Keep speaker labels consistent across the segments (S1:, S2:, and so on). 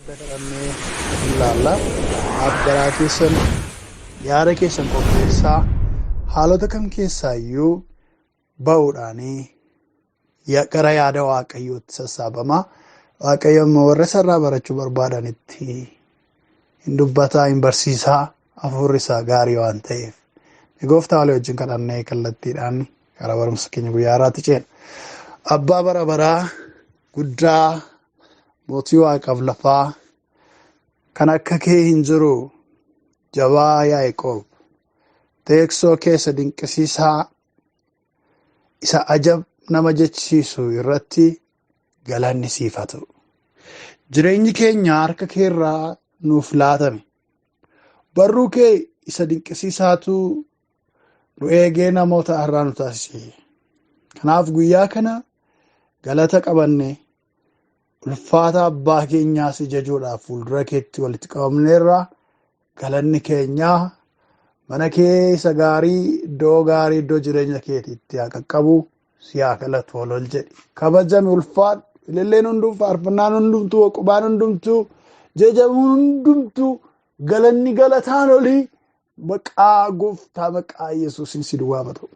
S1: Edda kadhannee ilaalla. Garaa keessan, yaada keessan qopheessaa, haalota kam keessaayyuu ba'uudhaanii gara yaada Waaqayyootti sassaabama. Waaqayyo immoo warra isarraa barachuu barbaadanitti hin dubbataa, hin barsiisaa, hafuurri isaa gaarii waan ta'eef. Gooftaa walii wajjin kadhannee kallattiidhaan gara barumsa keenya guyyaa har'aatti ceena. Abbaa bara baraa guddaa, mootii waaqaaf lafaa, kan akka kee hin jiru, jabaa Yaaqoob, teessoo keessa dinqisiisaa isa ajab nama jechisiisu irratti galanni siif haa ta'u. Jireenyi keenya harka keerraa nuuf laatame. Barruu kee isa dinqisiisaatu nu eegee namoota har'aa nu taasise. Kanaaf guyyaa kana galata qabanne ulfaata abbaa keenyaa si jajuudhaaf fuuldura keetti walitti qabamneerra. Galanni keenyaa mana kee isa gaarii, iddoo gaarii, iddoo jireenya keetiitti haa qaqqabu, si haa galatu, ol ol jedhi. Kabajami, ulfaadhu. Ililleen hundumtuu, faarfannaan hundumtuu, qubaan hundumtuu, jajamuun hundumtuu, galanni galataan olii maqaa gooftaa, maqaa Yesuusiin si duwwaa ta'u.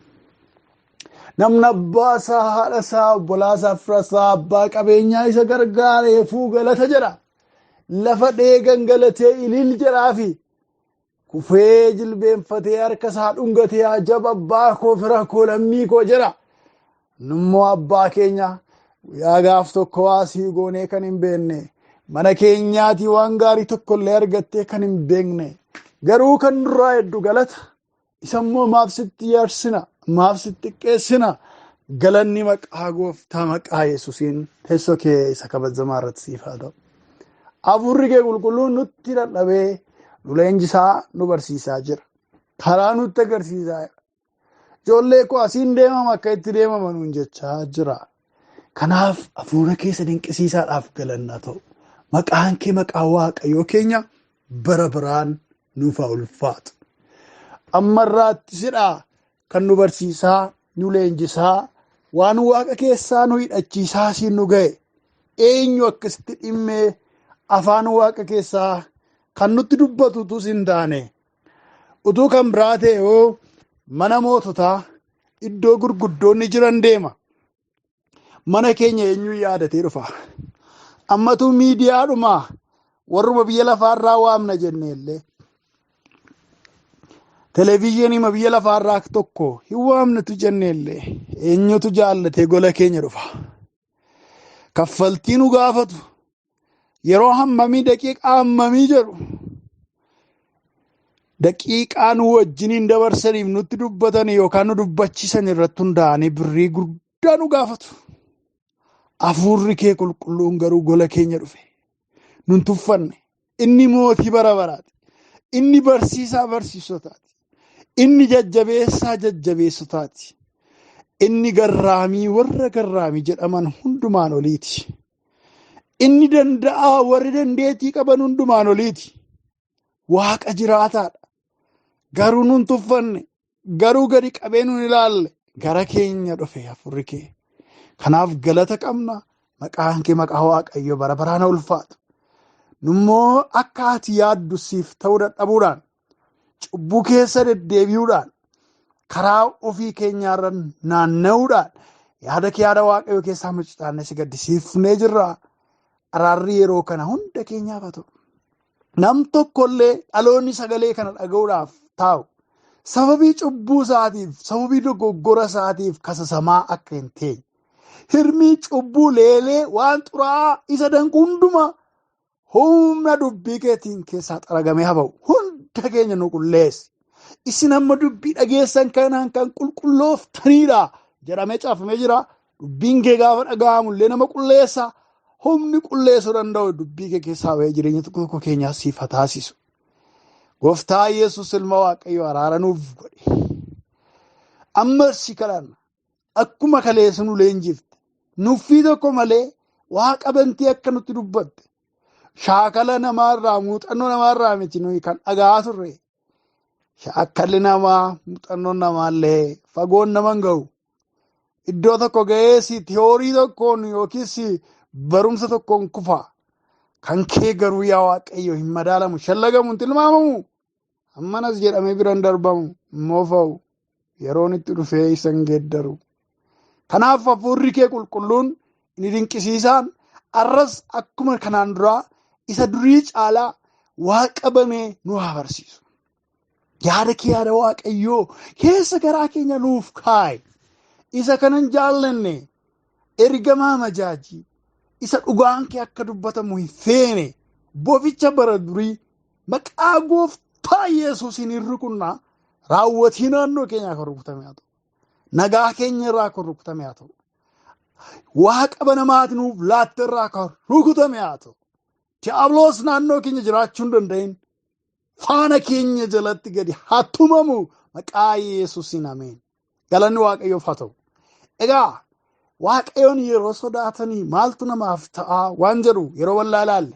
S1: Namni abbaa isaa, haadha isaa, obbolaa isaa, fira isaa, abbaa qabeenyaa isa gargaareefuu galata jedha. Lafa dheegan galatee ilil jedhaafi kufee jilbeenfatee harka isaa dhungatee ajab abbaa koo, fira koo, lammii koo jedha. Nummoo abbaa keenya guyyaa gaaf tokko waasii goonee kan hin beekne, mana keenyaatii waan gaarii tokko illee argattee kan hin beekne, garuu kan nurraa hedduu galata. Isa immoo maaf sitti yaarsina, maaf sitti xiqqeessina? Galanni maqaa gooftaa, maqaa Yesuusiin teessoo kee isa kabajamaa irratti siif haa ta'u. Hafuurri kee qulqulluun nutti dadhabee nu leenjisaa, nu barsiisaa jira. Karaa nutti agarsiisaa jira. Ijoollee koo, asiin deemama, akka itti deemama nuun jechaa jira. Kanaaf hafuura keessa dinqisiisaadhaaf galannaa ta'u. Maqaan kee, maqaa Waaqayyoo keenya bara baraan nuuf haa ulfaatu. Ammarraatti sidhaa kan nu barsiisaa, nu leenjisaa, waan waaqa keessaa nu hidhachiisaa siin nu ga'e. Eenyu akkasitti dhimmee afaan waaqa keessaa kan nutti dubbatu utuu hin taane, utuu kan biraa ta'e hoo mana moototaa iddoo gurguddoonni jiran deema. Mana keenya eenyu yaadatee dhufa? Ammatu miidiyaadhuma warruma biyya lafaarraa waamna jenne illee, televezyiinii biyya lafaarraa tokko hin waamnatu jenne illee, eenyutu jaallatee gola keenya dhufa? Kaffaltii nu gaafatu, yeroo hammamii, daqiiqaa hammamii jedhu. Daqiiqaa nu wajjiniin dabarsaniif, nutti dubbatan yookaan nu dubbachiisan irratti hundaa'anii birrii guddaa nu gaafatu. Hafuurri kee qulqulluun garuu gola keenya dhufe. Nun tuffanne. Inni mootii bara baraati. Inni barsiisaa barsiisotaati. Inni jajjabeessaa jajjabeessotaati. Inni garraamii warra garraamii jedhaman hundumaan oliiti. Inni danda'aa warri dandeettii qaban hundumaan oliiti. Waaqa jiraataadha. Garuu nun tuffanne. Garuu gadi qabee nun ilaalle. Gara keenya dhufe hafuurri kee. Kanaaf galata qabna. Maqaan kee, maqaa Waaqayyo bara baraan ulfaatu. Nummoo akka ati yaaddu siif ta'uu dadhabuudhaan, cubbuu keessa deddeebi'uudhaan, karaa ofii keenyaarra naanna'uudhaan, yaada kee, yaada Waaqayyo keessaa mucucaannee si gaddisiifnee jirra. Araarri yeroo kana hunda keenyaaf haa ta'u. Nam tokkollee dhaloonni sagalee kana dhaga'uudhaaf taa'u sababii cubbuu isaatiif, sababii dogoggora isaatiif kasasamaa akka hin teenye. Hirmii cubbuu leelee waan xuraa'aa isa danqu hundumaa humna dubbii keetiin keessaa xaragamee haa ba'u. Hunda keenya nu qulleessi. Isin amma dubbii dhageessan kanaan kan qulqullooftaniidha jedhamee caafamee jira. Dubbiin kee gaafa dhaga'amu illee nama qulleessa. Humni qulleessuu danda'u dubbii kee keessaa ba'ee jireenya tokko tokko keenyaa siif haa taasisu. Gooftaa Yesuus, ilma Waaqayyoo, araara nuuf godhe. Amma si kadhanna. Akkuma kaleessa nu leenjifte, nuffii tokko malee waaqa bantii akka nutti dubbatte, shaakala namaarraa, muuxannoo namaarraa miti nuyi kan dhaga'aa turre. Shaakalli namaa, muuxannoon namaallee fagoon nama hin ga'u. Iddoo tokko ga'ees tiyoorii tokkoon yookiis barumsa tokkoon kufa. Kan kee garuu yaa Waaqayyo hin madaalamu, shallagamu, hin tilmaamamu. Ammanas jedhamee bira hin darbamu, hin moofa'u. Yeroon itti dhufee isa hin geeddaru. Kanaaf hafuurri kee qulqulluun inni dinqisiisaan arras akkuma kanaan duraa isa durii caalaa waa qabamee nu haa barsiisu. Yaada kee yaada Waaqayyoo keessa garaa keenya nuuf kaa'i. Isa kanan jaallanne ergamaa majaajii isa dhugaan kee akka dubbatamu hin feene boficha bara durii maqaa gooftaa Yesuusiin hin rukunnaa raawwatii naannoo keenyaa kan rukutame haa ta'u. Nagaa keenya irraa kan rukutame haa ta'u. Waaqa banamaati nuuf laatte irraa kan rukutame haa ta'u. Diyaabloos naannoo keenya jiraachuu hin danda'in faana keenya jalatti gadi haa tumamu maqaa Yesuusiin ameen. Galanni Waaqayyoof haa ta'u. Egaa Waaqayyoon yeroo sodaatanii maaltu namaaf ta'a waan jedhu yeroo wallaa ilaalle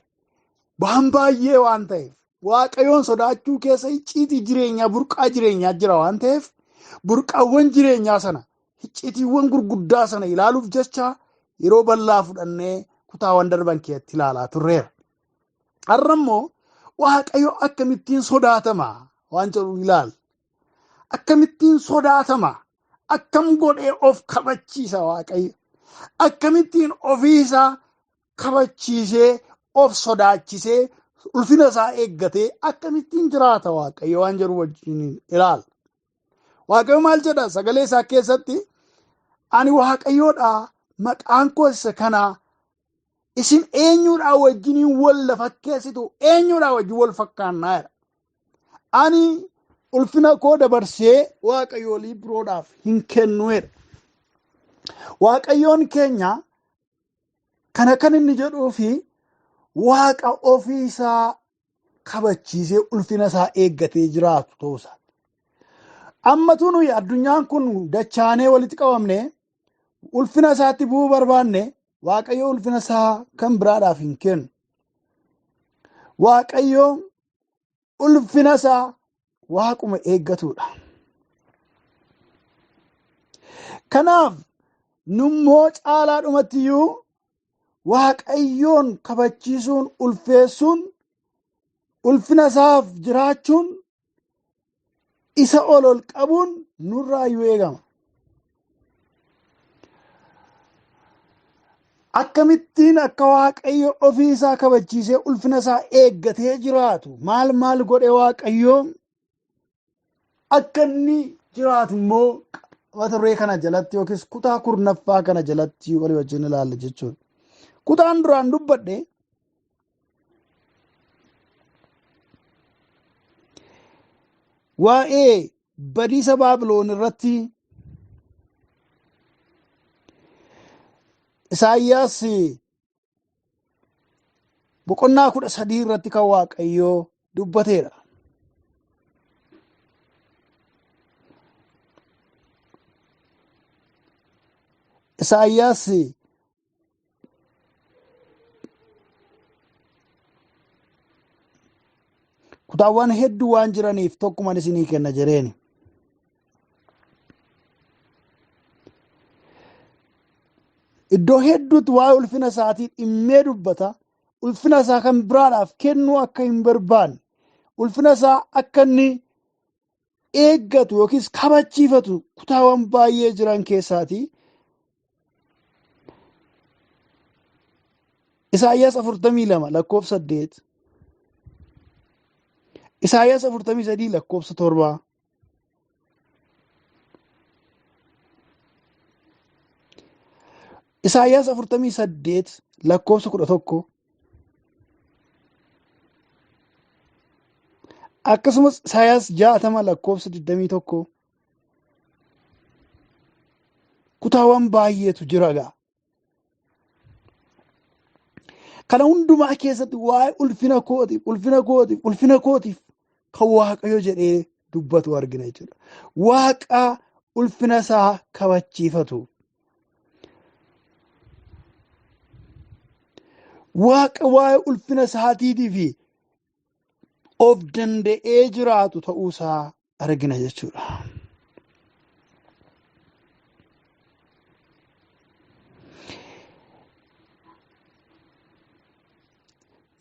S1: waan baay'ee waan ta'eef Waaqayyoon sodaachuu keessa icciitii jireenyaa burqaa jireenyaa jira waan ta'eef burqaawwan jireenyaa sana icciitiiwwan gurguddaa sana ilaaluuf jecha yeroo bal'aa fudhannee kutaawwan darban keessatti ilaalaa turreera. Har'a immoo Waaqayyo akkamittiin sodaatama waan jedhu ilaalla. Akkamittiin sodaatama? Akkam godhee of kabachiisa Waaqayyo? Akkamittiin ofiisaa kabachiisee of sodaachisee ulfina isaa eeggatee akkamittiin jiraata Waaqayyo waan jedhu wajjin ilaalla. Waaqayyo maal jedha sagalee isaa keessatti? Ani Waaqayyoodha, maqaan koo isa kana, isin eenyuudhaa wajjiniin wal fakkeessitu, eenyuudhaa wajjin wal fakkaannaa jedha. Ani ulfina koo dabarsee Waaqayyoolii biroodhaaf hin kennu jedha. Waaqayyoon keenya kana kan inni jedhuu fi Waaqa ofii isaa kabachiisee ulfina isaa eeggatee jiraatu ta'uu isaati. Ammatu nuyi addunyaan kun dachaanee walitti qabamne ulfina isaatti bu'uu barbaanne Waaqayyo ulfina isaa kan biraadhaaf hin kennu. Waaqayyo ulfina isaa waaquma eeggatudha. Kanaaf nummoo caalaadhumatti iyyuu Waaqayyoon kabachiisuun, ulfeessuun, ulfina isaaf jiraachuun, isa ol ol qabuun nurraa iyyuu eegama. Akkamittiin akka Waaqayyo ofii isaa kabachiisee ulfina isaa eeggatee jiraatu maal maal godhe Waaqayyo akka inni jiraatu immoo mata duree kana jalatti yookiis kutaa kurnaffaa kana jalatti walii wajjin ilaalla jechuudha. Kutaan duraan dubbadhe waa'ee badiisa Baabiloon irratti Isaayyaas boqonnaa 13 irratti kan Waaqayyoo dubbateedha. Isaayyaas kutaawwan hedduu waan jiraniif tokkuman isinii kenna jedheeni. Iddoo hedduutti waa'ee ulfina isaatii dhimmee dubbata. Ulfina isaa kan biraadhaaf kennuu akka hin barbaanne, ulfina isaa akka inni eeggatu yookiis kabachiifatu kutaawwan baay'ee jiran keessaatii Isaayyaas 42 lakkoofsa 8, Isaayyaas 43 lakkoofsa 7, Isaayyaas 48 lakkoofsa 11, akkasumas Isaayyaas 60 lakkoofsa 21 kutaawwan baay'eetu jira gaa. Kana hundumaa keessatti waa'ee ulfina kootiif, ulfina kootiif, ulfina kootiif kan Waaqayyo jedhee dubbatu argina jechuudha. Waaqa ulfina isaa kabachiifatu. Waaqa waa'ee ulfina isaatiitii fi of danda'ee jiraatu ta'uu isaa argina jechuudha.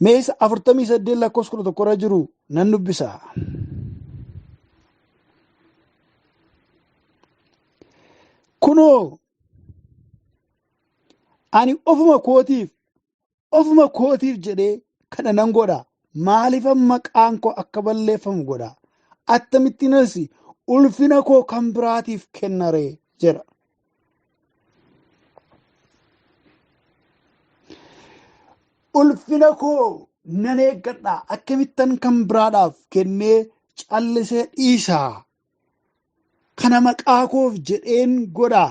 S1: Mee isa 48 lakkoofsa 11 irra jiru nan dubbisa. Kunoo ani ofuma kootiif jedhee kana nan godha. Maaliifan maqaan koo akka balleeffamu godha? Akkamittiinas ulfina koo kan biraatiif kenna ree jedha. Ulfina koo nan eeggadha. Akkamittan kan biraadhaaf kennee callisee dhiisa? Kana maqaa koof jedheen godha.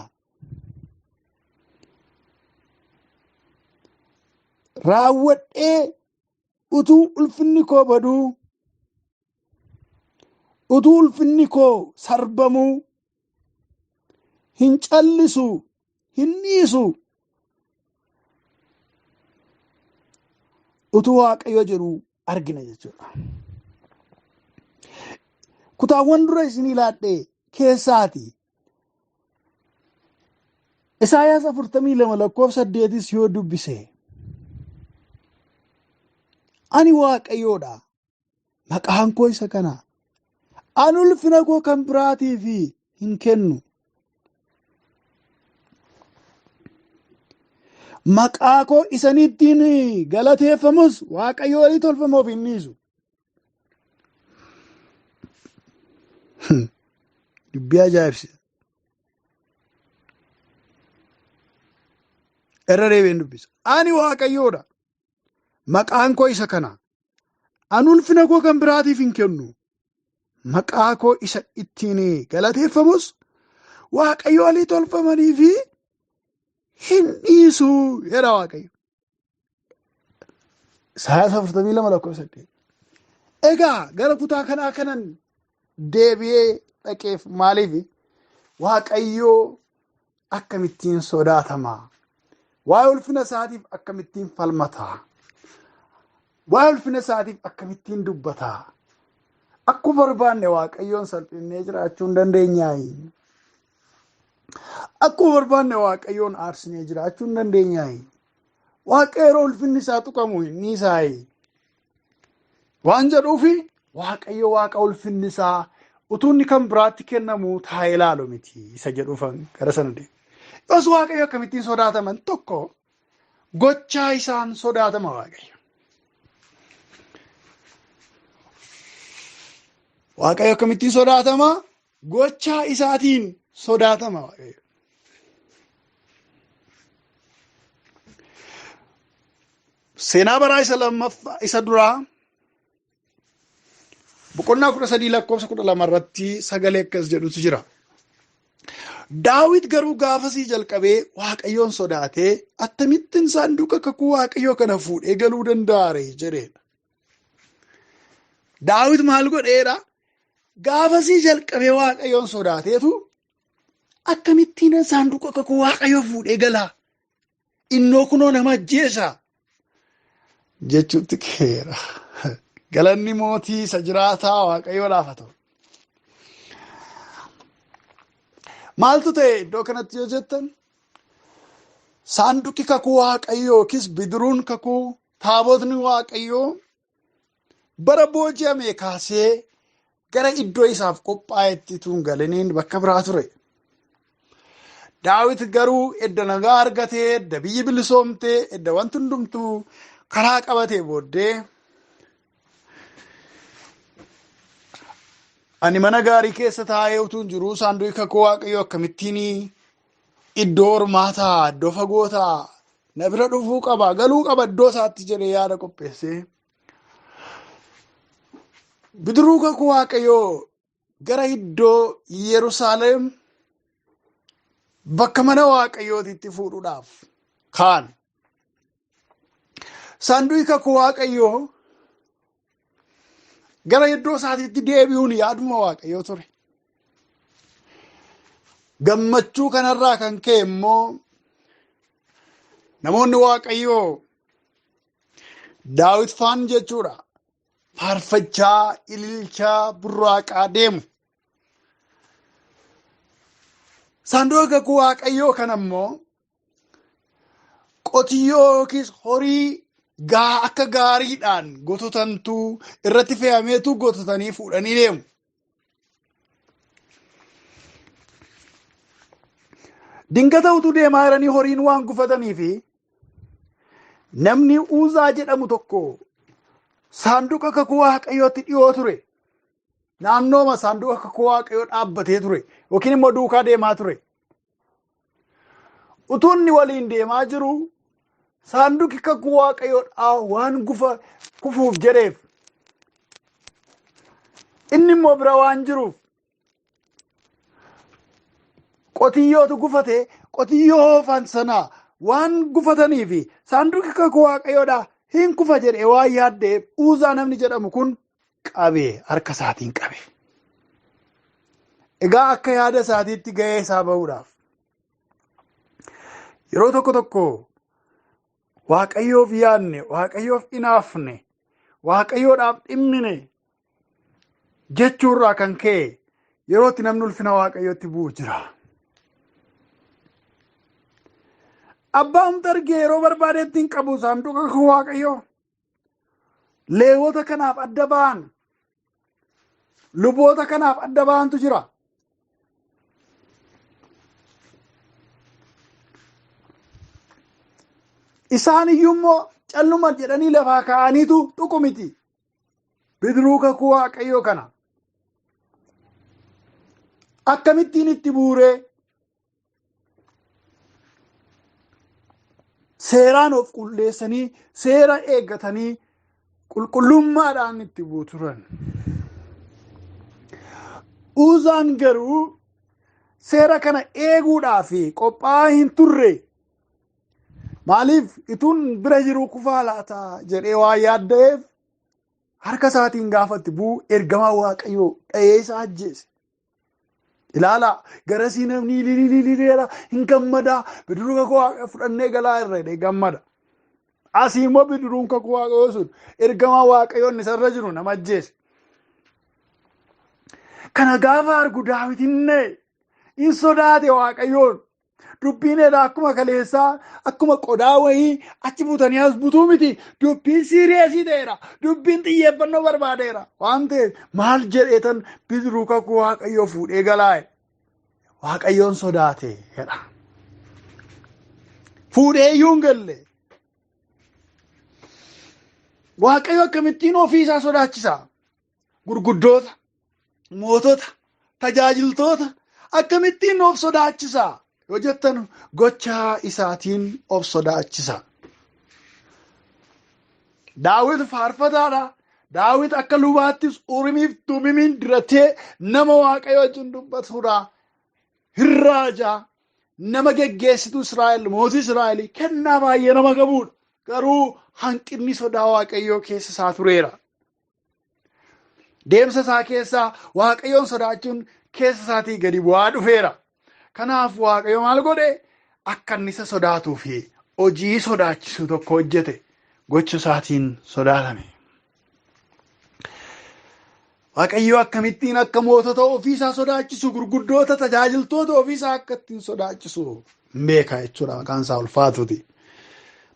S1: Raawwadhee utuu ulfinni koo baduu, utuu ulfinni koo sarbamuu hin callisu, hin dhiisu. Utuu Waaqayyo jedhu argina jechuudha. Kutaawwan dura isinii laadhee keessaati. Isaayaas 42 lakkoofsa 8 yoo dubbise, ani Waaqayyoodha, maqaan koo isa kana, ani ulfina koo kan biraatiif hin kennu. Maqaa koo isanittiin galateeffamus Waaqayyo walii tolfamoof hin dhiisu. Dubbii ajaa'ibsiisa. Irra deebi'een dubbisa. Ani Waaqayyoodha. Maqaan koo isa kana. Ani ulfina koo kan biraatiif hin kennu. Maqaa koo isa ittiin galateeffamus Waaqayyo walii tolfamanii fi hin dhiisu jedha Waaqayyo. Isaayaas 42 lakkoofsa 8. Egaa gara kutaa kanaa kanan deebi'ee dhaqeef maaliif? Waaqayyoo akkamittiin sodaatama? Waa'ee ulfina isaatiif akkamittiin falmata? Waa'ee ulfina isaatiif akkamittiin dubbata? Akkuma barbaanne Waaqayyoon salphinnee jiraachuu hin dandeenyaayi. Akkuma barbaanne Waaqayyoon aarsinee jiraachuu hin dandeenyaayi. Waaqa yeroo ulfinni isaa tuqamu hin dhiisaayi. Waan jedhuufi Waaqayyo Waaqa ulfinni isaa utuu inni kan biraatti kennamu taa'ee ilaalu miti isa jedhuufan gara sana deema. Yoos Waaqayyo akkamittiin sodaataman? Tokko, gochaa isaan sodaatama Waaqayyo. Waaqayyo akkamittiin sodaatama? Gochaa isaatiin sodaatama Waaqayyo. Seenaa baraa isa lammaffaa isa duraa boqonnaa 13 lakkoofsa 12 irratti sagalee akkas jedhutu jira. Daawit garuu gaafasii jalqabee Waaqayyoon sodaatee, akkamittiin saanduqa kakuu Waaqayyoo kana fuudhee galuu danda'a ree jedheedha. Daawit maal godheedha? Gaafasii jalqabee Waaqayyoon sodaateetu, akkamittiin saanduqa kakuu Waaqayyoo fuudhee galaa? Innoo kunoo nama ajjeesa jechuutti ka'eera. Galanni mootii isa jiraataa Waaqayyoodhaaf haa ta'u. Maaltu ta'e iddoo kanatti yoo jettan, saanduqi kakuu Waaqayyoo yookiis bidiruun kakuu, taabotni Waaqayyoo bara booji'ame kaasee gara iddoo isaaf qophaa'etti utuu hin galiniin bakka biraa ture. Daawit garuu edda nagaa argatee, edda biyyi bilisoomtee, edda wanti hundumtuu karaa qabatee booddee, ani mana gaarii keessa taa'ee utuu hin jiruu saanduqi kakuu Waaqayyoo akkamittiin iddoo ormaa ta'a, iddoo fagoo ta'a, na bira dhufuu qaba, galuu qaba iddoo isaatti jedhee yaada qopheessee bidiruu kakuu Waaqayyoo gara iddoo Yerusaalem bakka mana Waaqayyootitti fuudhuudhaaf kaan. Saanduqi kakuu Waaqayyoo gara iddoo isaatiitti deebi'uun yaaduma Waaqayyoo ture. Gammachuu kanarraa kan ka'e immoo namoonni Waaqayyoo Daawit faan jechuudha faarfachaa, ililchaa, burraaqaa deemu. Saanduqa kakuu Waaqayyoo kana immoo qotiyyoo yookiis horii Akka gaariidhaan gototantu irratti fe'ameetu gototanii fuudhanii deemu. Dingata utuu deemaa jiranii horiin waan gufatanii fi namni Uuzaa jedhamu tokko saanduqa kakuu Waaqayyootti dhiyoo ture. Naannooma saanduqa kakuu Waaqayyoo dhaabbatee ture yookiin immoo duukaa deemaa ture. Utuu inni waliin deemaa jiru saanduqi kakuu Waaqayyoodhaa waan kufuuf jedheef inni immoo bira waan jiruuf qotiyyootu gufate, qotiyyoo oofan sana waan gufatanii fi saanduqi kakuu Waaqayyoodhaa hin kufa jedhee waan yaaddeef Uuzaa namni jedhamu kun qabee harka isaatiin qabe. Egaa akka yaada isaatiitti ga'ee isaa ba'uudhaaf yeroo tokko tokko Waaqayyoof yaadne, Waaqayyoof inaafne, Waaqayyoodhaaf dhimmine jechuurraa kan ka'e yeroo itti namni ulfina Waaqayyootti bu'u jira. Abbaan argee yeroo barbaadetti hin qabu saanduqa kakuu Waaqayyoo. Leewwota kanaaf adda ba'an, luboota kanaaf adda ba'antu jira. Isaan iyyuu immoo calluma jedhanii lafaa ka'aniitu tuqu miti. Bidiruu kakuu Waaqayyoo kana akkamittiin itti buuree seeraan of qulleessanii seera eeggatanii qulqullummaadhaan itti bu'u turan. Uuzaan garuu seera kana eeguudhaaf qophaa'aa hin turre. Maaliif ituun bira jiru kufaa laata jedhee waan yaadda'eef harka isaatiin gaafa itti bu'u ergamaa Waaqayyoo dha'ee isa ajjeese. Ilaalaa garasii namni lilililileera hin gammadaa, bidiruu kakuu Waaqayyoo fudhannee galaa irra jedhee gammada. Asii immoo bidiruun kakuu Waaqayyoo sun ergamaa Waaqayyoo inni isarra jiru nama ajjeese. Kana gaafa argu Daawit hin na'e, hin sodaate Waaqayyoon. Dubbiin edaa akkuma kaleessaa akkuma qodaa wayii achi butanii as butuu miti. Dubbiin siiriyeesii ta'eera. Dubbiin xiyyeeffannoo barbaadeera. Waan ta'eef maal jedheetan bidiruu kakuu Waaqayyoo fuudhee galaa'e. Waaqayyoon sodaate jedha. Fuudhee iyyuu hin galle. Waaqayyo akkamittiin ofii isaa sodaachisa? Gurguddoota, mootota, tajaajiltoota akkamittiin of sodaachisa yoo jettan gochaa isaatiin of sodaachisa. Daawit faarfataadha. Daawit akka lubaattis Urimiif Tumimiin diratee nama Waaqayyo wajjin dubbatudha. Hirraajaa nama geggeessitu Israa'el, mootii Israa'el kennaa baay'ee nama qabudha. Garuu hanqinni sodaa Waaqayyoo keessa isaa tureera. Deemsa isaa keessaa Waaqayyoon sodaachuun keessa isaatii gadi bu'aa dhufeera. Kanaaf Waaqayyo maal godhe? Akka inni isa sodaatuu fi hojii sodaachisu tokko hojjete, gocha isaatiin sodaatame. Waaqayyo akkamittiin akka mootota ofiisaa sodaachisu, gurguddoota tajaajiltoota ofiisaa akka ittiin sodaachisu hin beeka jechuudha, maqaan isaa ulfaatuuti.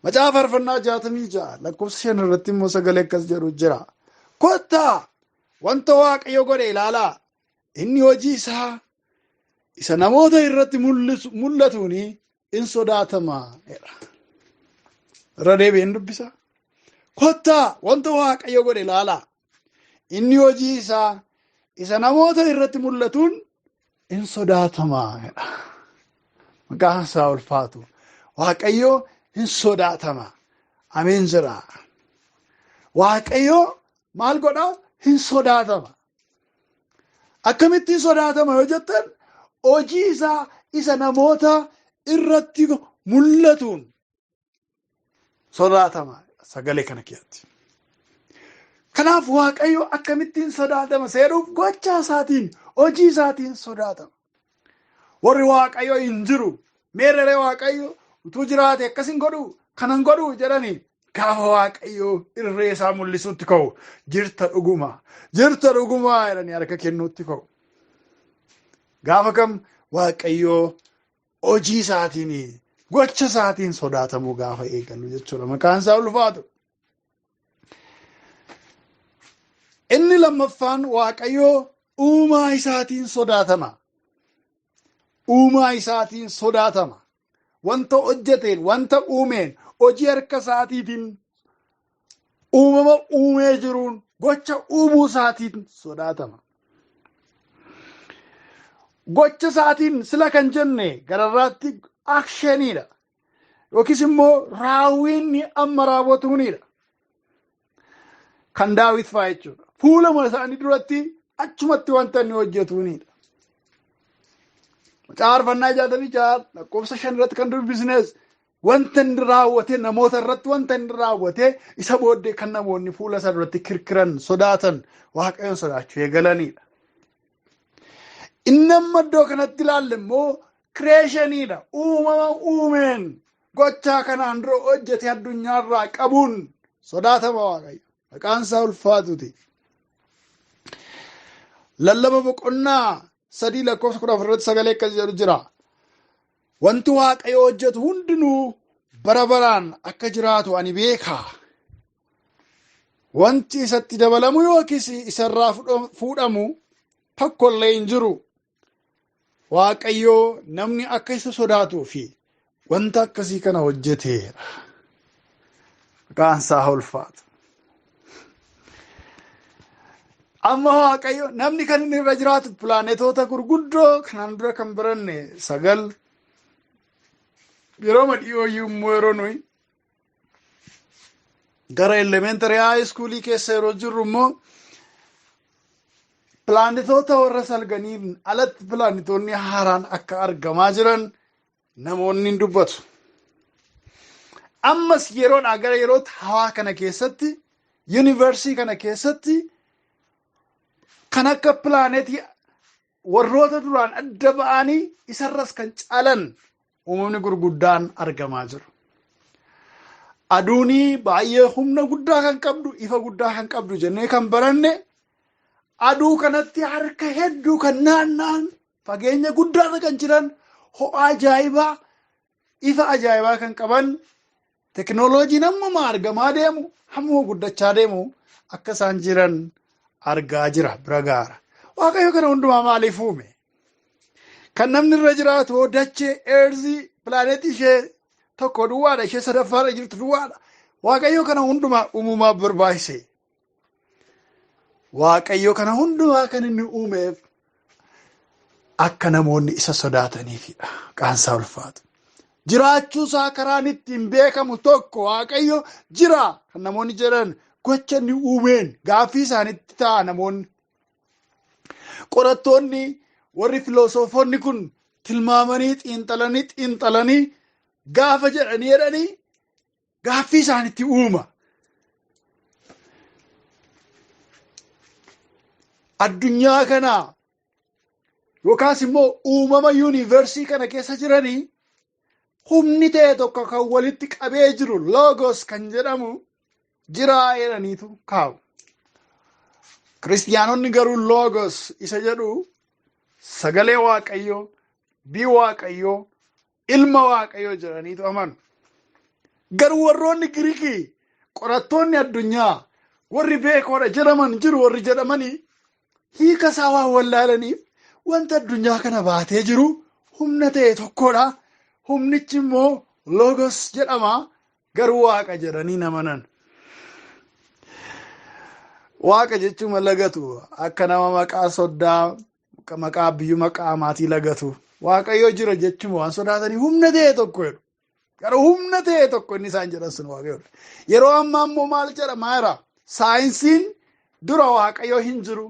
S1: Macaafa Faarfannaa 66 lakkoofsa 5 irratti immoo sagalee akkas jedhu jira. Kottaa wanta Waaqayyo godhe ilaalaa, inni hojii isaa isa namoota irratti mul'atuun in sodaatama jedha. Irra deebi'een dubbisa. Kottaa wanta Waaqayyo godhe ilaalaa, inni hojii isaa isa namoota irratti mul'atuun in sodaatama jedha. Maqaan isaa ulfaatu. Waaqayyo hin sodaatama. Ameen jedha. Waaqayyo maal godha? Hin sodaatama. Akkamittiin sodaatama yoo jettan, hojii isaa isa namoota irratti mul'atuun sodaatama sagalee kana keessatti. Kanaaf Waaqayyo akkamittiin sodaatama seeruuf gocha isaatiin, hojii isaatiin sodaatama. Warri Waaqayyo hin jiru, meerree Waaqayyo utuu jiraate akkas hin godhu, kanan godhu jedhanii gaafa Waaqayyo irree isaa mul'isuutti ka'u, jirta dhuguma, jirta dhuguma jedhanii harka kennuutti ka'u. Gaafa kam Waaqayyo hojii isaatiin, gocha isaatiin sodaatamuu gaafa eegalu jechuudha. Maqaan isaa ulfaatu. Inni lammaffaan Waaqayyoo uumaa isaatiin sodaatama. Uumaa isaatiin sodaatama. Wanta hojjeteen, wanta uumeen, hojii harka isaatiitiin, uumama uumee jiruun, gocha uumuu isaatiin sodaatama. Gocha isaatiin sila kan jenne gararraatti actioniidha. Yookiis immoo raawwiinni amma raawwatuunidha. Kan Daawit fa'aa jechuudha. Fuula isaanii duratti achumatti wanta inni hojjetuunidha. Macaafa Faarfannaa 66 lakkoofsa 5 irratti kan dubbisnes, wanta inni raawwate, namoota irratti wanta inni raawwate, isa booddee kan namoonni fuula isaa duratti kirkiran, sodaatan, Waaqayyoon sodaachuu eegalanidha. Inni amma iddoo kanatti ilaalle immoo creationiidha. Uumama uumeen, gochaa kanaan dura hojjete addunyaarraa qabuun sodaatama Waaqayyo. Maqaan isaa ulfaatuti. Lallaba boqonnaa 3 lakkoofsa 14 irratti sagalee akkas jedhu jira. "Wanti Waaqayyo hojjetu hundinuu bara baraan akka jiraatu ani beeka. Wanti isatti dabalamu yookiis isarraa fuudhamu tokkollee hin jiru. Waaqayyo namni akka isa sodaatuu fi wanta akkasii kana hojjeteera." Maqaan isaa ulfaatu. Amma Waaqayyo namni kan inni irra jiraatu pilaanetoota gurguddoo kanaan dura kan baranne sagal, yeroo dhiyooyyuu immoo yeroo nuyi gara elementary high schoolii keessa yeroo jirru immoo pilaanetoota warra salganiin alatti pilaanetoonni haaraan akka argamaa jiran namoonni hin dubbatu. Ammas yeroodhaa gara yerootti hawaa kana keessatti, yuunivarsii kana keessatti, kan akka pilaanetii warroota duraan adda ba'anii isarras kan caalan uumamni gurguddaan argamaa jiru. Aduunii baay'ee humna guddaa kan qabdu, ifa guddaa kan qabdu jennee kan baranne, aduu kanatti harka hedduu kan naanna'an, fageenya guddaarra kan jiran, ho'a ajaa'ibaa, ifa ajaa'ibaa kan qaban, teknooloojiin hammuma argamaa deemu, hammuma guddachaa deemu akka isaan jiran argaa jira, bira gaara. Waaqayyo kana hundumaa maaliif uume? Kan namni irra jiraatu dachee earthii, pilaanetii ishee tokko duwwaadha, ishee sadaffaarra jirtu duwwaadha. Waaqayyo kana hundumaa uumumaaf barbaachise. Waaqayyo kana hundumaa kan inni uumeef akka namoonni isa sodaataniifidha. Qaansaa ulfaatu. Jiraachuu isaa karaan ittiin beekamu tokko, Waaqayyo jira kan namoonni jedhan, gocha inni uumeen gaaffii isaanitti ta'a namoonni. Qorattoonni warri filosoofonni kun tilmaamanii, xiinxalanii xiinxalanii gaafa jedhanii jedhanii gaaffii isaanitti uuma. Addunyaa kana yookaas immoo uumama yuunivarsii kana keessa jiranii humni ta'e tokko kan walitti qabee jiru, logos kan jedhamu jira jedhaniitu kaa'u. Kiristiyaanonni garuu logos isa jedhu sagalee Waaqayyoo, dubbii Waaqayyoo, ilma Waaqayyoo jedhaniitu amanu. Garuu warroonni Giriikii, qorattoonni addunyaa warri beekoodha jedhaman jiru, warri jedhamanii hiika isaa waan wallaalaniif, wanta addunyaa kana baatee jiru humna ta'e tokkodha. Humnichi immoo logos jedhama, garuu Waaqa jedhanii namanan. Waaqa jechuun lagatu akka nama maqaa soddaa, maqaa biyyuu, maqaa maatii lagatu. Waaqayyo jira jechuun waan sodaatanii humna ta'e tokko jedhu. Garuu humna ta'e tokko inni isaan jedhan sun Waaqayyoodha. Yeroo ammaa immoo maal jedhamaa jira? Saayinsiin dura Waaqayyo hin jiru.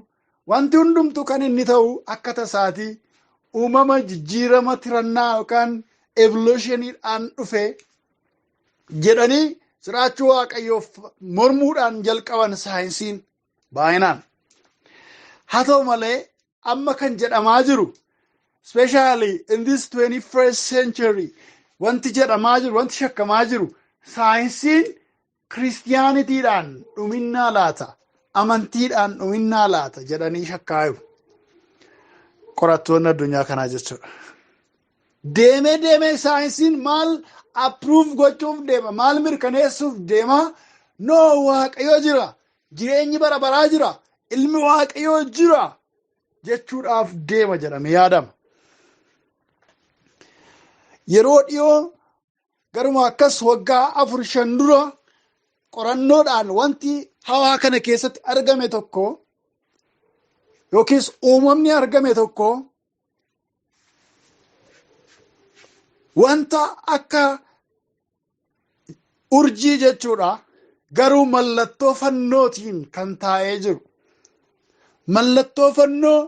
S1: Wanti hundumtu kan inni ta'u akka tasaatii, uumama jijjiirama tirannaa yookaan evolutioniidhaan dhufe jedhanii jiraachuu Waaqayyoof mormuudhaan jalqaban saayinsiin baay'inaan. Haa ta'u malee amma kan jedhamaa jiru, especially in this 21st century, wanti jedhamaa jiru, wanti shakkamaa jiru, saayinsiin kiristiyaanitiidhaan dhuminnaa laata, amantiidhaan dhuminnaa laata jedhanii shakkaa jiru. Qorattoonni addunyaa kanaa jechuudha. Deemee deemee saayinsiin maal approve gochuuf deema, maal mirkaneessuuf deema? No, Waaqayyo jira, jireenyi bara baraa jira. Ilmi Waaqayyoo jira jechuudhaaf deema jedhamee yaadama. Yeroo dhiyoo garuma akkas waggaa 4-5 dura qorannoodhaan wanti hawaa kana keessatti argame tokko yookiis uumamni argame tokko wanta akka urjii jechuudha, garuu mallattoo fannootiin kan taa'ee jiru. Mallattoo fannoo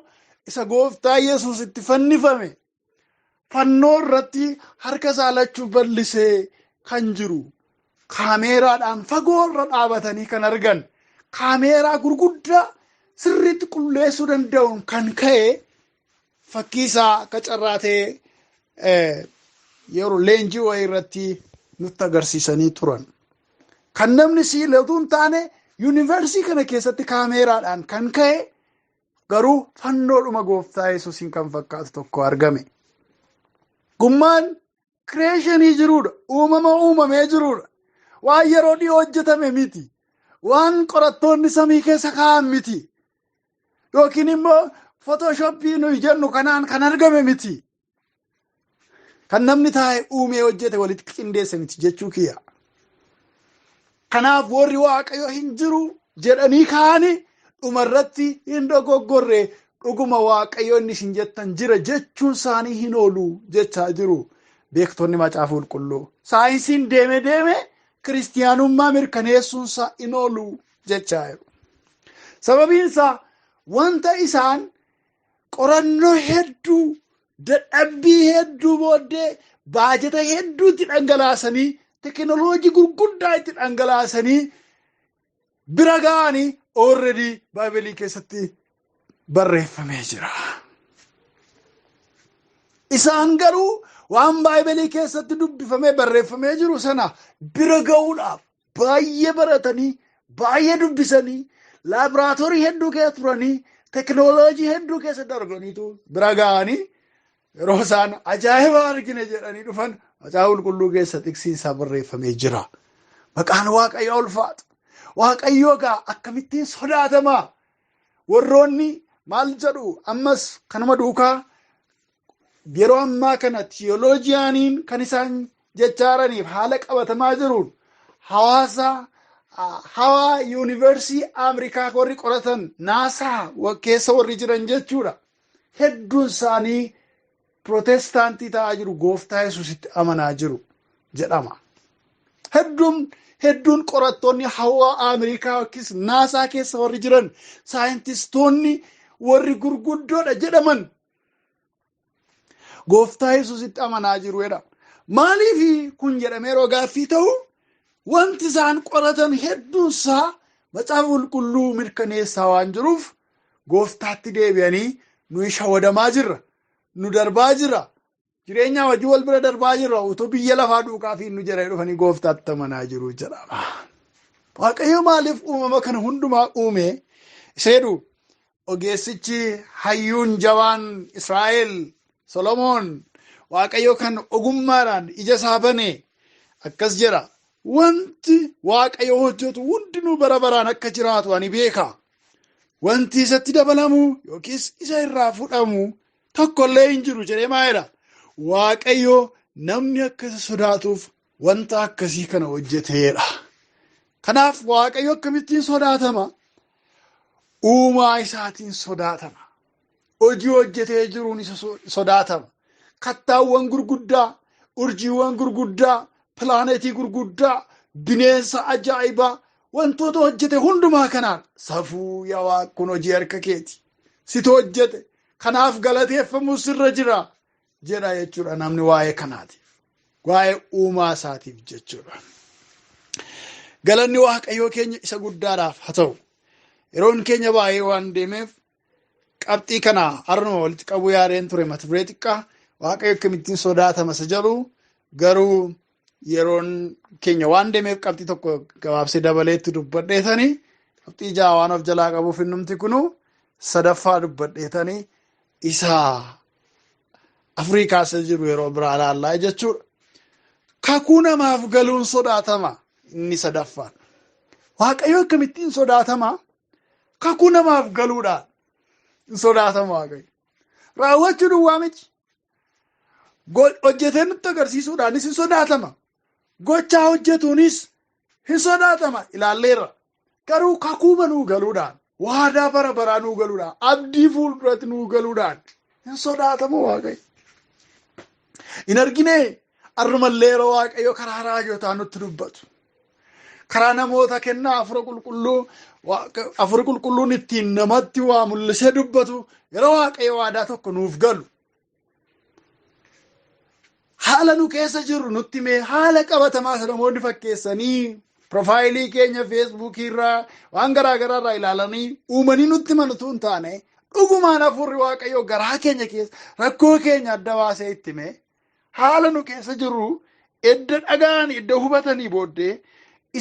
S1: isa gooftaa Yesuus itti fannifame fannoo irratti harka isaa lachuu bal'isee kan jiru kaameeraadhaan fagoo irra dhaabatanii kan argan, kaameeraa gurguddaa sirriitti qulleessuu danda'uun kan ka'e fakkii isaa akka carraa ta'e yeroo leenjii wayii irratti nutti agarsiisanii turan. Kan namni siilatu hin taane yuunivarsiitii kana keessatti kaameeraadhaan kan ka'e garuu fannoodhuma gooftaa Yesuusiin kan fakkaatu tokko argame. Gummaan kireeshinii jiruudha. Uumama uumamee jiruudha. Waan yeroo dhiyoo hojjetame miti. Waan qorattoonni samii keessa kaa'an miti. Yookiin immoo footooshooppii nuyi jennu kanaan kan argame miti. Kan namni taa'e uumee hojjete walitti qindeesse miti jechuu kiyya. Kanaaf warri Waaqayyo hin jiru jedhanii kaa'anii dhumarratti hin dogoggorre, dhuguma Waaqayyo inni isin jettan jira jechuun isaanii hin oolu jechaa jiru beektonni macaafa qulqulluu. Saayinsiin deeme deeme kiristiyaanummaa mirkaneessuun isaa hin oolu jechaa jiru. Sababiin isaa wanta isaan qorannoo hedduu, dadhabbii hedduu booddee baajata hedduu itti dhangalaasanii, teekinooloojii gurguddaa itti dhangalaasanii bira ga'anii already baayibelii keessatti barreeffamee jira. Isaan garuu waan baayibelii keessatti dubbifamee barreeffamee jiru sana bira ga'uudhaaf baay'ee baratanii, baay'ee dubbisanii, laaboraatoorii hedduu keessa turanii, teekinooloojii hedduu keessa darbaniitu bira ga'anii yeroo isaan ajaa'iba argine jedhanii dhufan macaafa qulqulluu keessa tiksiin isaa barreeffamee jira. Maqaan Waaqayyoo ulfaatu. Waaqayyoo egaa akkamittiin sodaatamaa? Warroonni maal jedhu ammas kanuma duukaa yeroo ammaa kana tiyooloojiyaaniin kan isaan jechaaraniif haala qabatamaa jiruun hawaasa hawaa yuunivarsiitii Ameerikaa warri qoratan naasaa keessa warri jiran jechuudha. Hedduun isaanii pirootestaantii ta'aa jiru, gooftaa Yesuusitti amanaa jiru jedhama. Hedduun qorattoonni hawaa Ameerikaa yookiis naasaa keessa warri jiran saayintistoonni warri gurguddoodha jedhaman gooftaa Yesuusitti amanaa jiru jedhama. Maaliif kun jedhamee yeroo gaaffii ta'u wanti isaan qoratan hedduun isaa macaafa qulqulluu mirkaneessaa waan jiruuf gooftaatti deebi'anii nuyi shawwadamaa jirra, nu darbaa jira, jireenya wajjin wal bira darbaa jirra, utuu biyya lafaa duukaa fi nu jedhanii dhufanii gooftaatti amanaa jiru jedhama. Waaqayyo maaliif uumama kana hundumaa uume? Iseedhu ogeessichi hayyuun jabaan Israa'el Solomoon Waaqayyo kan ogummaadhaan ija isaa bane akkas jedha. Wanti Waaqayyo hojjetu hundinuu bara baraan akka jiraatu ani beeka. Wanti isatti dabalamu yookiis isa irraa fudhamu tokkollee hin jiru jedhee maayedha. Waaqayyo namni akka isa sodaatuuf wanta akkasii kana hojjeteedha. Kanaaf Waaqayyo akkamittiin sodaatama? Uumaa isaatiin sodaatama. Hojii hojjetee jiruun isa sodaatama. Kattaawwan gurguddaa, urjiiwwan gurguddaa, pilaanetii gurguddaa, bineensa ajaa'ibaa, wantoota hojjete hundumaa kanaan safuu yaa Waaq kun hojii harka keeti. Situ hojjete. Kanaaf galateeffamuu sirra jira jedha jechuudha namni waa'ee kanaatiif. Waa'ee uumaa isaatiif jechuudha. Galanni Waaqayyoo keenya isa guddaadhaaf haa ta'u. Yeroon keenya baay'ee waan deemeef qabxii kana har'uma walitti qabuu yaadeen ture mata duree xiqqaa Waaqayyo akkamittiin sodaatama isa jedhu garuu yeroon keenya waan deemeef qabxii tokko gabaabsee dabaleetti dubbadheetanii qabxii 6 waan of jalaa qabuuf innumti kunu sadaffaa dubbadheetanii isa Afrikaa isa jiru yeroo biraa ilaallaa jechuudha. Kakuu namaaf galuun sodaatama inni sadaffaan. Waaqayyo akkamittiin sodaatama? Kakuu namaaf galuudhaan hin sodaatama Waaqayyo. Raawwachuu duwwaa miti. Hojjetee nutti agarsiisuudhaanis hin sodaatama. Gochaa hojjetuunis hin sodaatama ilaalleerra. Garuu kakuuma nuu galuudhaan, waadaa bara baraa nuu galuudhaan, abdii fuulduratti nuu galuudhaan hin sodaatama Waaqayyo. Hin arginee arrumallee yeroo Waaqayyo karaa raajotaa nutti dubbatu. Karaa namoota kennaa hafuura qulqulluu hafuurri qulqulluun ittiin namatti waa mul'isee dubbatu yeroo Waaqayyo waadaa tokko nuuf galu. Haala nu keessa jirru nutti mee haala qabatamaa isa namoonni fakkeessanii profaayilii keenya feesbuukii irraa waan garaa garaa irraa ilaalanii uumanii nutti himan utuu hin taane dhugumaan hafuurri Waaqayyoo garaa keenya keessa rakkoo keenya adda baasee itti himee haala nu keessa jirru edda dhaga'anii edda hubatanii booddee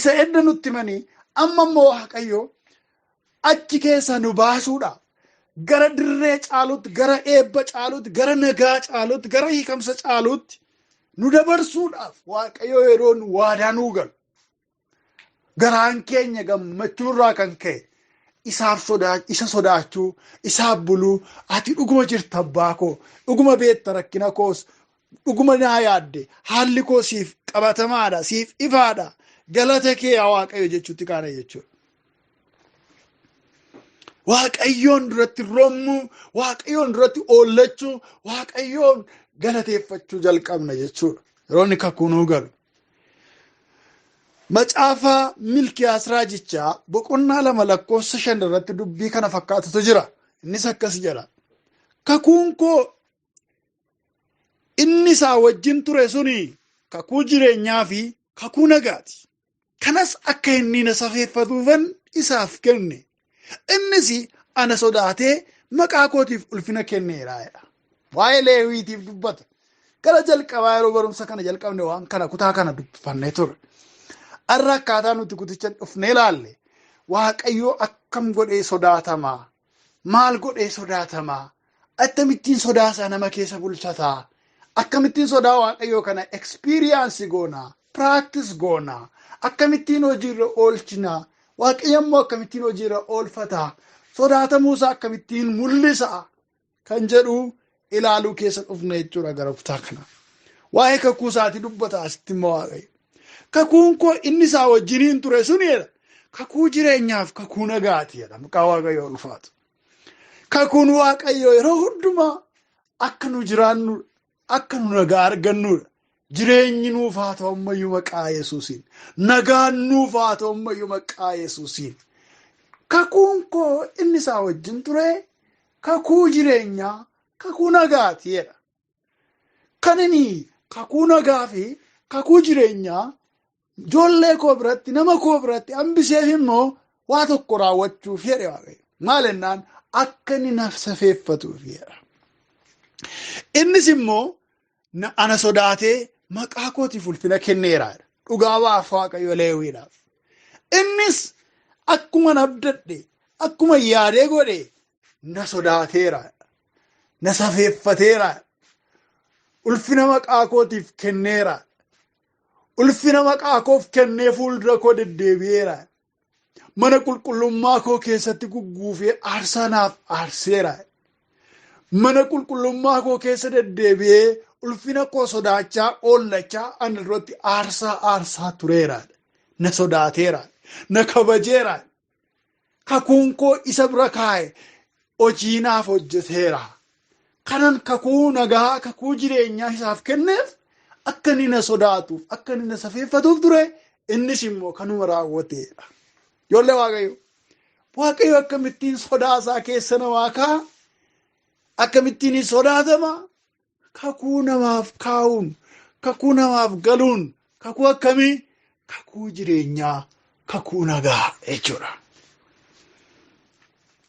S1: isa edda nutti himanii amma immoo Waaqayyo achi keessa nu baasuudha. Gara dirree caalutti, gara eebba caalutti, gara nagaa caalutti, gara hiikamsa caalutti nu dabarsuudhaaf Waaqayyo yeroo nu waadaa nuu galu. Garaan keenya gammachuurraa kan ka'e isaaf sodaa isa sodaachuu, isaaf buluu, ati dhuguma jirta abbaa koo, dhuguma beekta rakkina koos, dhuguma naa yaadde, haalli koo siif qabatamaadha, siif ifaadha, galata kee yaa Waaqayyo jechuutti kaana jechuudha. Waaqayyoon duratti rommuu, Waaqayyoon duratti oollachuu, Waaqayyoon galateeffachuu jalqabna jechuudha. Yeroo inni kakuu nuu galu. Macaafa Milkiyaas Raajichaa boqonnaa 2 lakkoofsa 5 irratti dubbii kana fakkaatutu jira. Innis akkas jedha. Kakuun koo inni isaa wajjin ture suni kakuu jireenyaa fi kakuu nagaati. Kanas akka inni na safeeffatuufan isaaf kenne. Innis ana sodaatee maqaa kootiif ulfina kenneera jedha. Waa'ee Leewiitiif dubbata. Gara jalqabaa yeroo barumsa kana jalqabne waan kana kutaa kana dubbifannee ture. Har'a akkaataa nuti kuticha dhufnee ilaalle Waaqayyoo akkam godhee sodaatamaa? Maal godhee sodaatamaa? Akkamittiin sodaasaa nama keessa bulchataa? Akkamittiin sodaa Waaqayyoo kana experience goonaa? Practice goonaa? Akkamittiin hojiirra oolchinaa? Waaqayyo immoo akkamittiin hojiirra oolfataa? Sodaatamuusaa akkamittiin mul'isaa? Kan jedhu ilaaluu keessa dhufne jechuudha gara kutaa kana. Waa'ee kakuu isaatii dubbata asitti immoo Waaqayyo. Kakuun koo inni isaa wajjiniin ture sun jedha. Kakuu jireenyaaf kakuu nagaati jedha. Maqaa Waaqayyoo ulfaatu. Kakuun Waaqayyoo yeroo hundumaa akka nu jiraannu akka nu nagaa argannudha. Jireenyi nuuf haa ta'u ammayyuu maqaa Yesuusiin. Nagaan nuuf haa ta'u ammayyuu maqaa Yesuusiin. Kakuun koo inni isaa wajjin ture kakuu jireenyaa, kakuu nagaati jedha. Kan inni kakuu nagaa fi kakuu jireenyaa ijoollee koo biratti, nama koo biratti hambiseef immoo waa tokko raawwachuuf jedhe Waaqayyo. Maal jennaan akka inni na safeeffatuuf jedha. Innis immoo ana sodaatee maqaa kootiif ulfina kenneera jedha. Dhugaa baaf Waaqayyo Leewwiidhaaf. Innis akkuma abdadhe, akkuma yaadee godhe na sodaateera, na safeeffateera, ulfina maqaa kootiif kenneera, ulfina maqaa koof kennee fuuldura koo deddeebi'eera, mana qulqullummaa koo keessatti gugguufee aarsaa naaf aarseera, mana qulqullummaa koo keessa deddeebi'ee ulfina koo sodaachaa oollachaa ana duratti aarsaa aarsaa tureera, na sodaateera, na kabajeera, kakuun koo isa bira kaa'e hojii naaf hojjeteera. Kanan kakuu nagaa, kakuu jireenyaa isaaf kenneef akka inni na sodaatuuf, akka inni na safeeffatuuf ture, innis immoo kanuma raawwateedha. Ijoollee Waaqayyo, Waaqayyo akkamittiin sodaasaa keessa namaa kaa'a? Akkamittiin sodaatama? Kakuu namaaf kaa'uun, kakuu namaaf galuun, kakuu akkamii? Kakuu jireenyaa, kakuu nagaa jechuudha.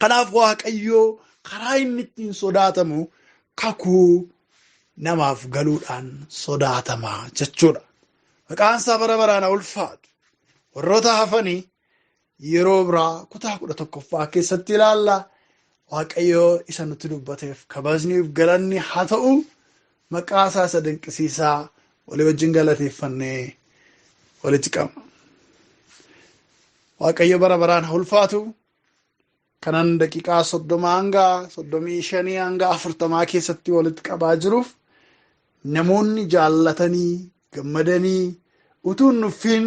S1: Kanaaf Waaqayyoo karaa inni ittiin sodaatamu kakuu namaaf galuudhaan sodaatama jechuudha. Maqaan isaa bara baraan haa ulfaatu. Warroota hafanii yeroo biraa kutaa 11ffaa keessatti ilaalla. Waaqayyoo isa nutti dubbateef kabajniif galanni haa ta'u. Maqaa isaa isa dinqisiisaa walii wajjin galateeffannee walitti qabna. Waaqayyo bara baraan haa ulfaatu. Kanan daqiiqaa 30 hanga 35 hanga 40 keessatti walitti qabaa jiruuf namoonni jaallatanii gammadanii utuu hin nuffiin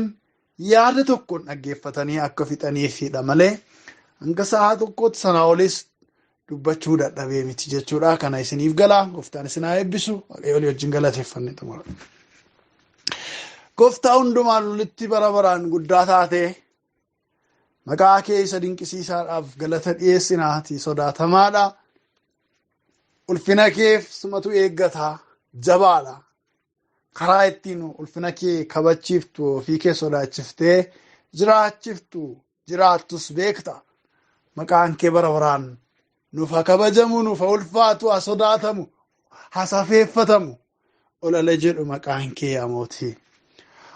S1: yaada tokkoon dhaggeeffatanii akka fixaniifidha malee hanga sa'a tokkootti sanaa olis dubbachuu dadhabee miti jechuudha. Kana isiniif gala. Gooftaan isin haa eebbisu. Waaqayyo walii wajjin galateeffannee xumura. Gooftaa hundumaan olitti bara baraan guddaa taate, maqaa kee isa dinqisiisaadhaaf galata dhiyeessinaati. Sodaatamaadha. Ulfina keef sumatu eeggata. Jabaadha. Karaa ittiin ulfina kee kabachiiftu, ofii kee sodaachiftee jiraachiftu jiraattus beekta. Maqaan kee bara baraan nuuf haa kabajamu, nuuf haa ulfaatu, haa sodaatamu, haa safeeffatamu. Olala jedhu maqaan kee yaa mootii.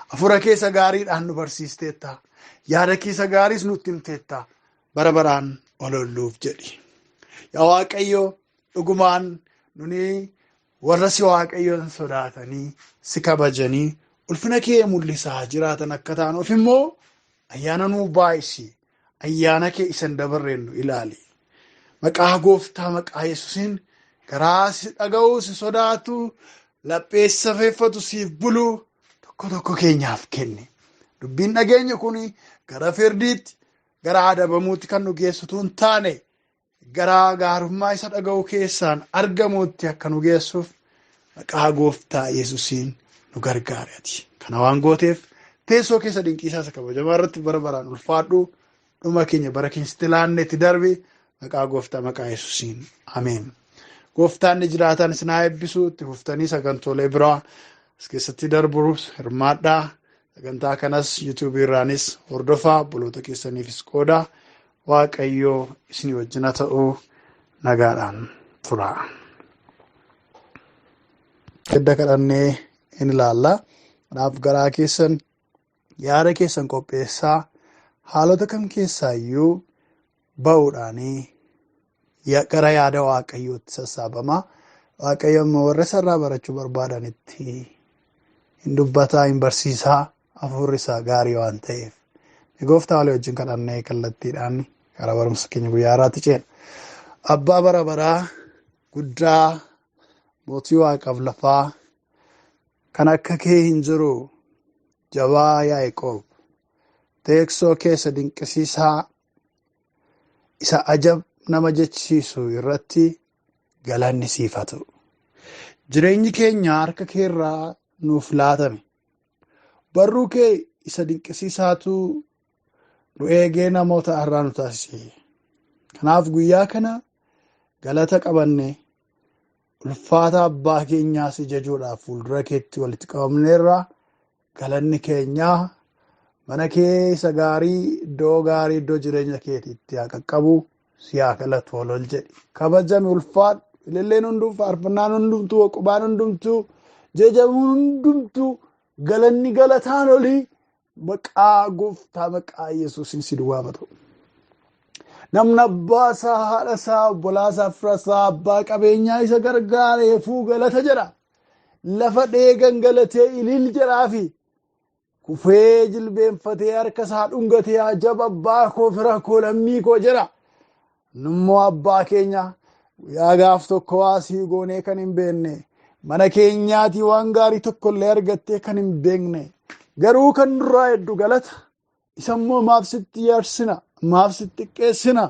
S1: Hafuura keessa gaariidhaan nu barsiisteetta. Yaada keessa gaariis nutti himteetta. Bara baraan ololluuf jedhi. Yaa Waaqayyo, dhugumaan nuni warra si Waaqayyoon sodaatanii si kabajanii ulfina kee mul'isaa jiraatan akka taanuuf immoo ayyaana nuu baay'isi. Ayyaana kee isan dabarreen nu ilaali. Maqaa Gooftaa maqaa Yesuusiin garaa si dhaga'u, si sodaatu, laphee safeeffatu, siif bulu tokko tokko keenyaaf kenni. Dubbiin dhageenya kun gara firdiitti, gara adabamuutti kan nu geessutu hin taane, gara gaarummaa isa dhaga'u keessaan argamuutti akka nu geessuuf maqaa Gooftaa Yesuusiin nu gargaari ati. Kana waan gooteef teessoo keessa dinqiisaa isa kabajamaa irratti bara baraan ulfaadhu. Dhuma keenya bara keessatti laanne itti darbi maqaa Gooftaa maqaa Yesuusiin. Ameen. Gooftaan ni jiraataan isin haa eebbisu. Itti fuftanii sagantoolee biraa as keessatti darbuuf hirmaadhaa. Sagantaa kanas yuutuubii irraanis hordofaa, obboloota keessaniifis qoodaa. Waaqayyoo isinii wajjin haa ta'u. Nagaadhaan turaa. Edda kadhannee in ilaalla. Kanaaf garaa keessan, yaada keessan qopheessaa. Haalota kam keessaayyuu ba'uudhaanii gara yaada Waaqayyootti sassaabama. Waaqayyo immoo warra isarraa barachuu barbaadanitti hin dubbataa, hin barsiisaa, hafuurri isaa gaarii waan ta'eef. Gooftaa walii wajjin kadhannee kallattiidhaan gara barumsa keenya guyyaa har'aatti ceena. Abbaa bara baraa guddaa, mootii waaqaaf lafaa, kan akka kee hin jiru, jabaa Yaaqoob, teessoo keessa dinqisiisaa isa ajab nama jechisiisu irratti galanni siif haa ta'u. Jireenyi keenya harka keerraa nuuf laatame. Barruu kee isa dinqisiisaatu nu eegee namoota har'aa nu taasise. Kanaaf guyyaa kana galata qabanne ulfaata abbaa keenyaa si jajuudhaaf fuuldura keetti walitti qabamneerra. Galanni keenyaa mana kee isa gaarii, iddoo gaarii, iddoo jireenya keetiitti haa qaqqabu, si haa galatu olol jedhi. Kabajami, ulfaadhu. Ililleen hundumtuu, faarfannaan hundumtuu, qubaan hundumtuu, jajamuun hundumtuu, galanni galataan olii maqaa Gooftaa maqaa Yesuusiin si duwwaa ta'u. Namni abbaa isaa, haadha isaa, obbolaa isaa, fira isaa, abbaa qabeenyaa isa gargaareefuu galata jedha. Lafa dheegan galatee ilil jedhaafi kufee jilbeenfatee harka isaa dhungatee ajab abbaa koo, fira koo, lammii koo jedha. Nummoo abbaa keenya guyyaa gaaf tokko waasii goonee kan hin beekne, mana keenyaatii waan gaarii tokko illee argattee kan hin beekne, garuu kan nurraa hedduu galata. Isa immoo maaf sitti yaarsina, maaf sitti xiqqeessina?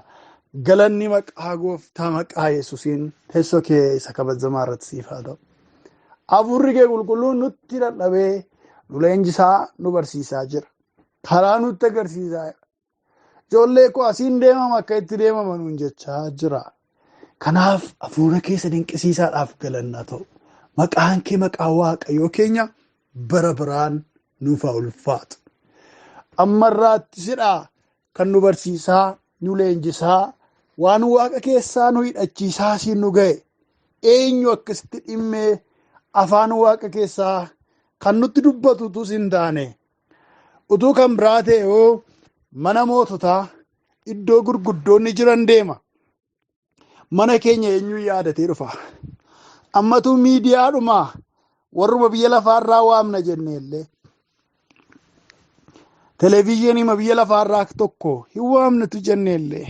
S1: Galanni maqaa Gooftaa maqaa Yesuusiin teessoo kee isa kabajamaa irratti siif haa ta'u. Hafuurri kee qulqulluun nutti dadhabee nu leenjisaa, nu barsiisaa jira. Karaa nutti agarsiisaa jira. Ijoollee koo asiin deemama, akka itti deemama nuun jechaa jira. Kanaaf hafuura keessa dinqisiisaadhaaf galannaa ta'u. Maqaan kee maqaa Waaqayyoo keenya bara baraan nuuf haa ulfaatu. Ammarraatti sidhaa kan nu barsiisaa, nu leenjisaa, waan waaqa keessaa nu hidhachiisaa siin nu ga'e. Eenyu akkasitti dhimmee afaan waaqa keessaa kan nutti dubbatu utuu hin taane, utuu kan biraa ta'e hoo mana moototaa iddoo gurguddoonni jiran deema. Mana keenya eenyu yaadatee dhufa? Ammatu miidiyaadhuma warruma biyya lafaarraa waamna jenne illee. Televezyiinii biyya lafaarraa tokko hin waamnetu jenneellee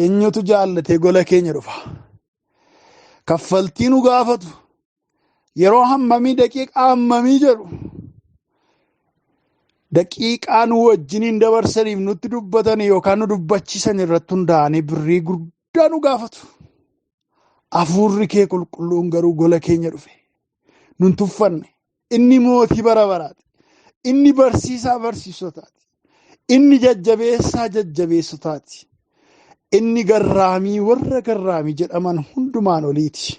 S1: eenyutu jaallatee gola keenya dhufa? Kaffaltii nu gaafatu. Yeroo hammamii, daqiiqaa hammamii jedhu. Daqiiqaa nu wajjiniin dabarsaniif nutti dubbatan yookaan nu dubbachiisan irratti hundaa'anii birrii guddaa nu gaafatu. Hafuurri kee qulqulluun garuu gola keenya dhufe. Nun tuffanne. Inni mootii bara baraati. Inni barsiisaa barsiisotaati. Inni jajjabeessaa jajjabeessotaati. Inni garraamii warra garraamii jedhaman hundumaan oliiti.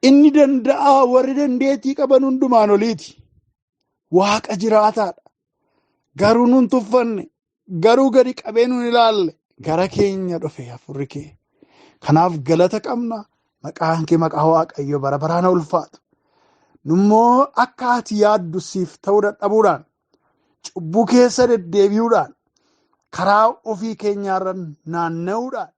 S1: Inni danda'aa warri dandeettii qaban hundumaan oliiti. Waaqa jiraataadha. Garuu nun tuffanne. Garuu gadi qabee nun ilaalle. Gara keenya dhufe hafuurri kee. Kanaaf galata qabna. Maqaan kee maqaa Waaqayyo bara baraan ulfaatu. Nummoo akka ati yaaddu siif ta'uu dadhabuudhaan, cubbuu keessa deddeebi'uudhaan, karaa ofii keenyaarra naanna'uudhaan,